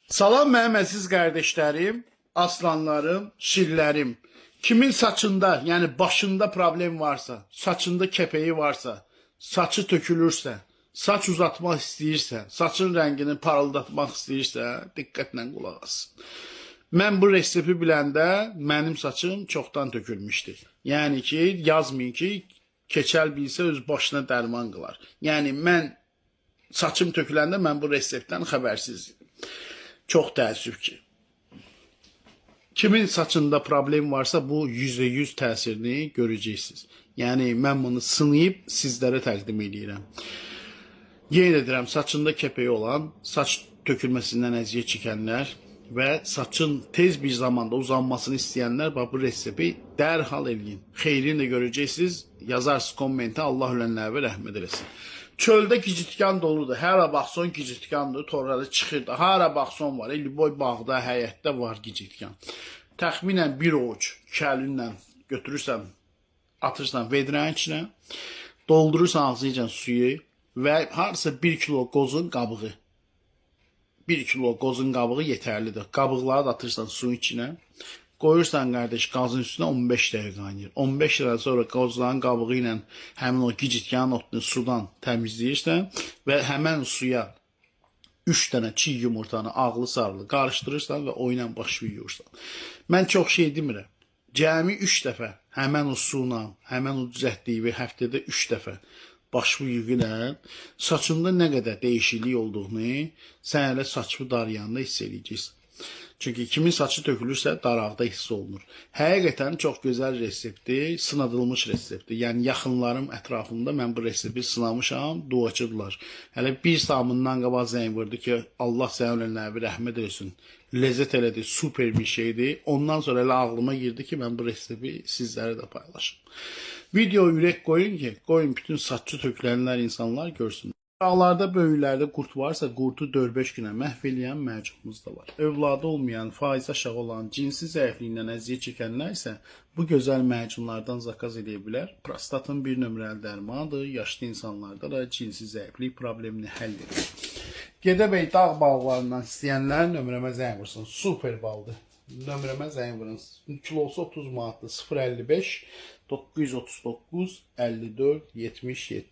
Salam mənim əziz qardaşlarım, aslanlarım, şirlərim. Kimin saçında, yəni başında problem varsa, saçında kəpəyi varsa, saçı tökülürsə, saç uzatmaq istəyirsə, saçın rəngini parıldatmaq istəyirsə, diqqətlə qulaq asın. Mən bu resepti biləndə mənim saçım çoxdan tökülmüşdü. Yəni ki, yazmayın ki, keçəl bilsə öz başına dərman qılar. Yəni mən saçım töküləndə mən bu reseptdən xəbərsiz idim. Çox təəssüf ki. Kimin saçında problem varsa bu %100 təsirini görəcəksiniz. Yəni mən bunu sınayıb sizlərə təqdim eləyirəm. Yenə də deyirəm, saçında kəpəyi olan, saç tökülməsindən əziyyət çəkənlər və saçın tez bir zamanda uzanmasını istəyənlər bax bu resepti dərhal eləyin. Xeyrini də görəcəksiniz. Yazarsınız kommentə, Allah ölənlərə rəhmət eləsin. Çöldə gicitkan doludur. Hara baxsan gicitkandır, torralı çıxır da. Hara baxsan var. Boy bağda, həyətdə var gicitkan. Təxminən bir ovuc kəlinlə götürürsən, atırsan vedrənin içinə, doldurursan ağzıca suyu və hardasa 1 kilo qozun qabığı. 1 kilo qozun qabığı yetərlidir. Qabıqları da atırsan suyun içinə. Qoyursan qardaş qazın üstünə, 15 dəqiqə qaynayır. 15 dəqiqə sonra qozların qabığı ilə həmin o gicitkanın otunu sudan təmizləyirsən və həmən suya 3 dənə çiğ yumurtanı ağlı sarılı qarışdırırsan və o ilə başını yuyursan. Mən çox şey demirəm. Cəmi 3 dəfə həmən o suyla, həmən o düzəltdiyi bir həftədə 3 dəfə başını yuyunla saçında nə qədər dəyişiklik olduğunu sən elə saçını darayanda hiss eləyəcəksən. Çünki kimin saçı tökülürsə daraqda hiss olunur. Həqiqətən çox gözəl reseptdir, sınadılmış reseptdir. Yəni yaxınlarım ətrafımda mən bu resepti sınamışam, duaçıdılar. Hələ bir saat qabaq zəng vurdu ki, Allah sənin ölənlərə rəhmət eləsin. Ləzzət elədi, super bir şeydir. Ondan sonra elə ağlıma girdi ki, mən bu resepti sizlərə də paylaşım. Video ürək qoyun ki, qoyun bütün saçı tökülənlər insanlar görsün. Uşaqlarda, böyüklərdə qurt varsa, qurtu 4-5 günə məhv eləyən məcunumuz da var. Övladı olmayan, faizi aşağı olan, cinsi zəifliyindən əziyyət çəkənlər isə bu gözəl məcunlardan zakaz edə bilər. Prostatın bir nömrəli dərmanıdır. Yaşlı insanlarda da cinsi zəiflik problemini həll edir. Gədəbəy dağ ballarından istəyənlər nömrəmə zəng vursun. Super baldır. Nömrəmə zəng vurun. Kilosu 30 manatdır. 055 939 54 77.